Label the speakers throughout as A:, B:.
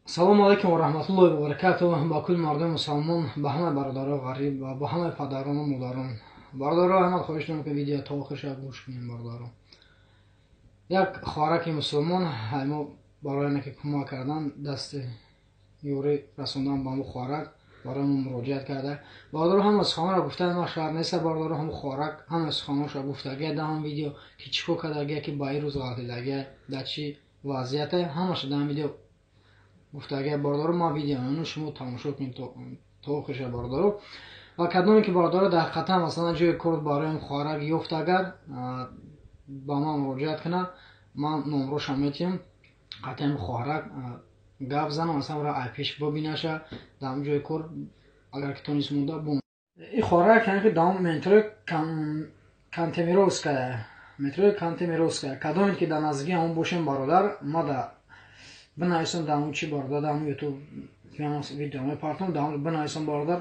A: Ассалому алайкум ва раҳматуллоҳи ва баракатуҳ. Ба кулли мардуми мусалмон, ба ҳамаи бародарои ғариб ва ба ҳамаи падарону модарон. Бародаро, ҳама хоҳиш дорам, ки видео то охирша гӯш кунем. Бародаро, як хоҳараки мусулмон мо барои оне ки кӯмак кардан, дасти ёрӣ расондан ба ҳамун хоҳарак барои мо муроҷиат карда. Бародаро, ҳама суханонро гуфтан ма шарт нест. Бародаро, ҳамун хоҳарак ҳама суханонашро гуфтагия дар ҳам видео, ки чӣ кор кардагия, ки ба ин рӯз ғалтидагия, дар чӣ вазъияте, ҳамаша дар ҳам видео гуфтагия. Бародаро, ман видео шумо тамошо кунед то охирша, бародаро. Ва кадоме ки, бародаро, дар ҳақиқатан масалан ҷои кор барои хоҳарак ёфт, агар ба ман муроҷиат кунад, ман номрошам метиҳам, қатъиан хоҳарак гап занам, масалан ра пеш бибинаша дар ҳамн ҷои кор, агар ки тонист монда. Ин хоҳарак яъне ки дар метрои Кантемировская, метрои Кантемировская. Кадоме ки дар наздикии ҳамон бошем, бародар, ма да бинависам дар ҳамон чи, бародар, дар ҳамон Ютуб видео мепартам, бинависам, бародар,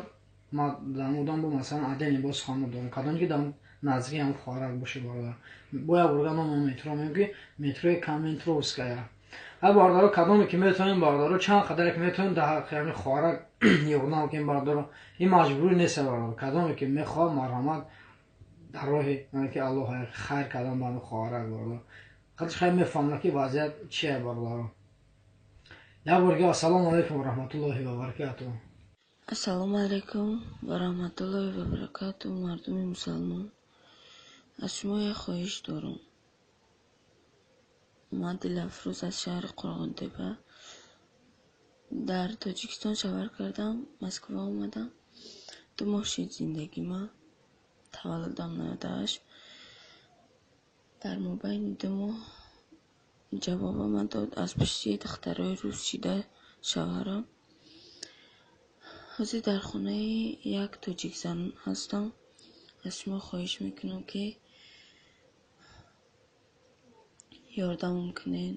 A: ма дар ҳамон одам бо масалан отдельный боз сухан дорам. Кадоме ки дар наздикии ҳамон хоҳарак боше, бародар, бо як бурга номи метро мегӯям, ки метрои Каментровская. Ҳа, бародаро, кадоме ки метавонем, бародаро, чанд қадаре ки метавонем, дар ҳаққи ҳамин хоҳарак ёрдам кунем. Бародаро, ин маҷбурӣ нест, бародаро. Кадоме ки мехоҳад, марҳамат, дар роҳи ки Аллоҳ хайр кардан ба ҳамин хоҳарак, бародаро. Қадаш хайр мефаҳмад, ки вазъият чия, бародаро. Як бор дига, ассалому алайкум ва раҳматуллоҳи ва баракатуҳ.
B: Ассалому алайкум ва раҳматуллоҳи ва баракатуҳ. Мардуми мусалмон, аз шумо як хоҳиш дорам. Ман Дилафрӯз аз шаҳри Қурғонтепа, дар Тоҷикистон шавҳар кардам, Москва омадам, 2 моҳ шид зиндагима. Таваллудам 98. Дар мобайни 2 моҳ ҷавобама дод, аз пушти духтарои рус шида шавҳарам. Ҳозир дар хонаи як тоҷикзан ҳастам. Аз шумо хоҳиш мекунам, ки ёрдамам кунед.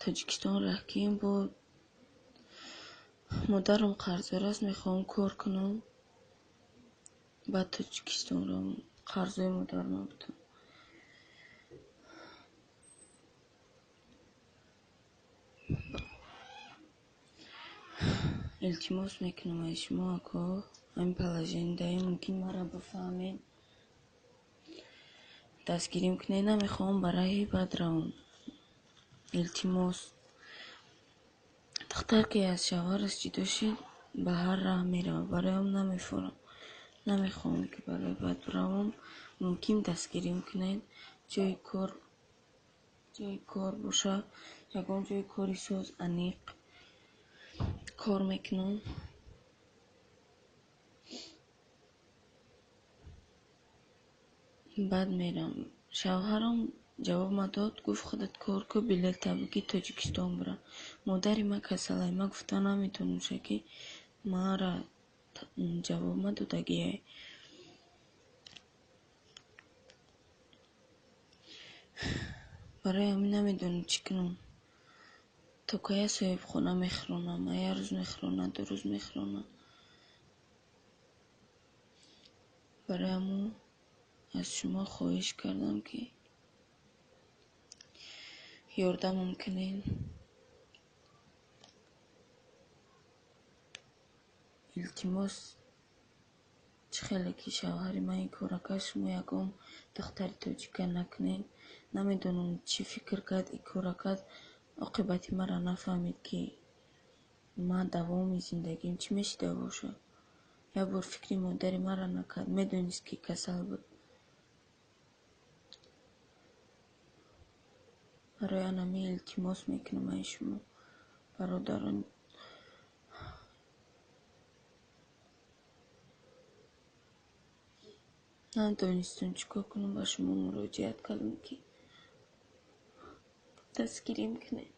B: Тоҷикистон раҳким буд, модарам қарздор аст, мехоҳам кор кунам, баъд Тоҷикистон равам, қарзҳои модарамро битам. Илтимос мекунам аз шумо, ако, ҳамин положение мумкин маро бифаҳмед, дастгирим кунед. Намехоҳам ба раҳи бад равам, илтимос. Духтар ки аз шавҳараш ҷудо шид, ба ҳар раҳ меравад. Барои он намефорам, намехоҳам ки барои бад биравам. Мумкин дастгирим кунед, ҷои кор, ҷои кор боша, ягон ҷои кори соз, аниқ кор мекунам, баъд мерам. Шавҳарам ҷавобма дод, гуфт: «Худат кор кун, билета бигир, Тоҷикистон бира». Модари ман касалай, ман гуфта наметавонам, ки мара ҷавобма додагиай. Барои ҳамин намедонам чӣ кунам. То кая соҳибхона мехӯронам? Як рӯз мехӯронад, 2 рӯз мехӯронад. Барои ҳамун аз шумо хоҳиш кардам, ки ёрдамам кунед. Илтимос, чӣ хеле ки шавҳари ман ин корро кард, шумо ягон духтари тоҷика накунед. Намедонам, чӣ фикр кард, ин корро кард, оқибати маро нафаҳмид, ки ман давоми зиндагим чӣ мешида бошад. Як бор фикри модари маро накард, медонист, ки касал буд. Барои анами илтимос мекунам аз шумо, бародарон. Надонистам, чӣ кор кунам, ба шумо муроҷиат кардам, ки дастгирим кунед.